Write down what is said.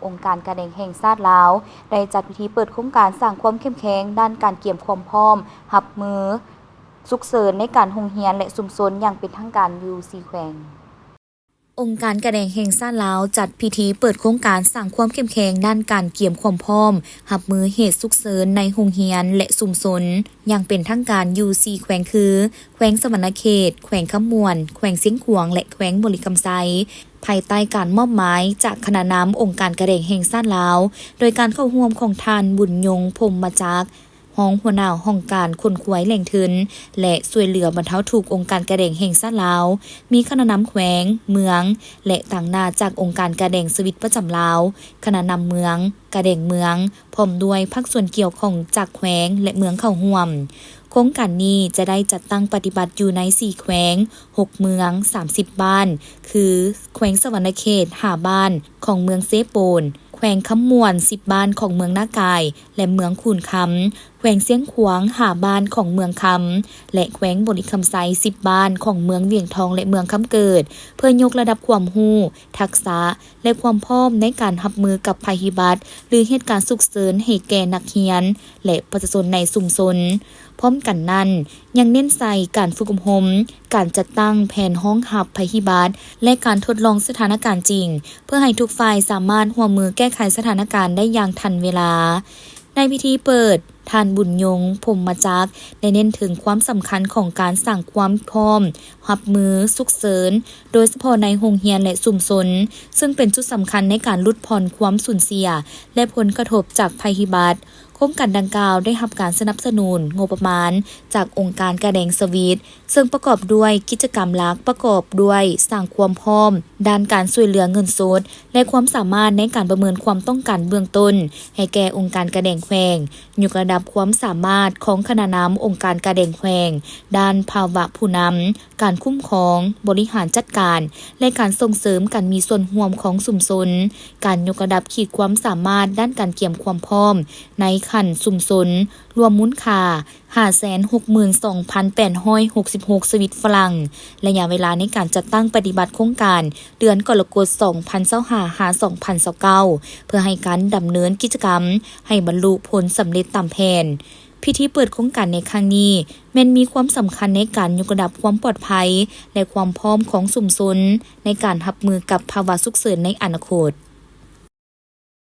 ອົງການກາແດງແຫ່ງຊາດລາວ ໄດ້ຈັດພິທີເປີດໂຄງການສ້າງຄວາມເຂັ້ມແຂງດ້ານການກຽມຄວາມພ້ອມຮັບມືສຸກເສີນໃນການໂຮງຮຽນ ແລະ ຊຸມຊົນຢ່າງເປັນທາງການຢູ່ສີ່ແຂວງ. ອົງການກາແດງແຫ່ງຊາດລາວ ຈັດພິທີເປີດໂຄງການສ້າງຄວາມເຂັ້ມແຂງດ້ານການກຽມຄວາມພ້ອມຮັບມືເຫດສຸກເສີນໃນໂຮງຮຽນ ແລະ ຊຸມຊົນຢ່າງເປັນທາງການຢູ່ສີ່ແຂວງຄື ແຂວງສະຫວັນນະເຂດ, ແຂວງຄຳມ່ວນ, ແຂວງຊຽງຂວາງ ແລະ ແຂວງບໍລິຄຳໄຊ, ພາຍໃຕ້ການມອບໝາຍຈາກຄະນະນຳອົງການກາແດງແຫ່ງຊາດລາວ ໂດຍການເຂົ້າຮ່ວມຂອງທ່ານ ບຸນຍົງ ພົມມະຈັກ ຮອງຫົວໜ້າຫ້ອງການຂົນຂວາຍແຫຼ່ງທຶນ ແລະ ຊ່ວຍເຫຼືອບັນເທົາທຸກ ອົງການກາແດງແຫ່ງຊາດລາວ, ມີຄະນະນຳແຂວງ, ເມືອງ ແລະ ຕາງໜ້າຈາກອົງການກາແດງສະວິດປະຈຳລາວ, ຄະນະນຳເມືອງ, ກາແດງເມືອງ ພ້ອມດ້ວຍພາກສ່ວນກ່ຽວຂ້ອງຈາກແຂວງ ແລະ ເມືອງເຂົ້າຮ່ວມ. ໂຄງການນີ້ຈະໄດ້ຈັດຕັ້ງປະຕິບັດຢູ່ໃນສີ່ແຂວງ, ຫົກເມືອງ, ສາມສິບບ້ານ ຄື ແຂວງສະຫວັນນະເຂດ ຫ້າບ້ານຂອງເມືອງເຊໂປນ, ແຂວງຄຳມ່ວນ ສິບບ້ານຂອງເມືອງນາກາຍ ແລະ ເມືອງຄູນຄຳ, ແຂວງຊຽງຂວາງ ຫ້າບ້ານຂອງເມືອງຄຳ ແລະ ແຂວງບໍລິຄຳໄຊ ສິບບ້ານຂອງເມືອງວຽງທອງ ແລະ ເມືອງຄຳເກີດ ເພື່ອຍົກລະດັບຄວາມຮູ້, ທັກສະ ແລະ ຄວາມພ້ອມໃນການຮັບມືກັບໄພພິບັດ ຫຼື ເຫດການສຸກເສີນໃຫ້ແກ່ນັກຮຽນ ແລະ ປະຊາຊົນໃນຊຸມຊົນ. ພ້ອມກັນນັ້ນ, ຍັງເນັ້ນໃສ່ການຝຶກອົບຮົມ, ການຈັດຕັ້ງແຜນຮອງຮັບໄພພິບັດ ແລະ ການທົດລອງສະຖານະການຈິງ ເພື່ອໃຫ້ທຸກຝ່າຍສາມາດຮ່ວມມືແກ້ໄຂສະຖານະການໄດ້ຢ່າງທັນເວລາ. ໃນພິທີເປີດ, ທ່ານ ບຸນຍົງ ພົມມະຈັກ ໄດ້ເນັ້ນເຖິງຄວາມສຳຄັນຂອງການສ້າງຄວາມພ້ອມຮັບມືສຸກເສີນ, ໂດຍສະເພາະໃນໂຮງຮຽນ ແລະ ຊຸມຊົນ, ເຊິ່ງເປັນຈຸດສຳຄັນໃນການຫຼຸດຜ່ອນຄວາມສູນເສຍ ແລະ ຜົນກະທົບຈາກໄພພິບັດ. ໂຄງການດັ່ງກ່າວໄດ້ຮັບການສະໜັບສະໜູນງົບປະມານຈາກອົງການກາແດງສະວິດ, ເຊິ່ງປະກອບດ້ວຍກິດຈະກຳຫຼັກປະກອບດ້ວຍສ້າງຄວາມພ້ອມດ້ານການຊ່ວຍເຫຼືອເງິນສົດ ແລະ ຄວາມສາມາດໃນການປະເມີນຄວາມຕ້ອງການເບື້ອງຕົ້ນໃຫ້ແກ່ອົງການກາແດງແຂວງ, ຍົກລະດັບຄວາມສາມາດຂອງຄະນະນຳອົງການກາແດງແຂວງ ດ້ານພາວະຜູ້ນຳ, ການຄຸ້ມຄອງ, ບໍລິຫານຈັດການ ແລະ ການສົ່ງເສີມການມີສ່ວນຮ່ວມຂອງຊຸມຊົນ, ການຍົກລະດັບຂີດຄວາມສາມາດດ້ານການກຽມຄວາມພ້ອມໃນຂັ້ນຊຸມຊົນ, ລວມມູນຄ່າ ຫ້າແສນຫົກໝື່ນສອງພັນແປດຮ້ອຍຫົກສິບຫົກສະຫວິດຝຣັ່ງ. ໄລຍະເວລາໃນການຈັດຕັ້ງປະຕິບັດໂຄງການ ເດືອນກໍລະກົດ ສອງພັນຊາວຫ້າ ຫາ ສອງພັນຊາວເກົ້າ ເພື່ອໃຫ້ການດຳເນີນກິດຈະກຳໃຫ້ບັນລຸຜົນສຳເລັດຕາມແຜນ. ພິທີເປີດໂຄງການໃນຄັ້ງນີ້ ແມ່ນມີຄວາມສຳຄັນໃນການຍົກລະດັບຄວາມປອດໄພ ແລະ ຄວາມພ້ອມຂອງຊຸມຊົນໃນການຮັບມືກັບພາວະສຸກເສີນໃນອະນາຄົດ.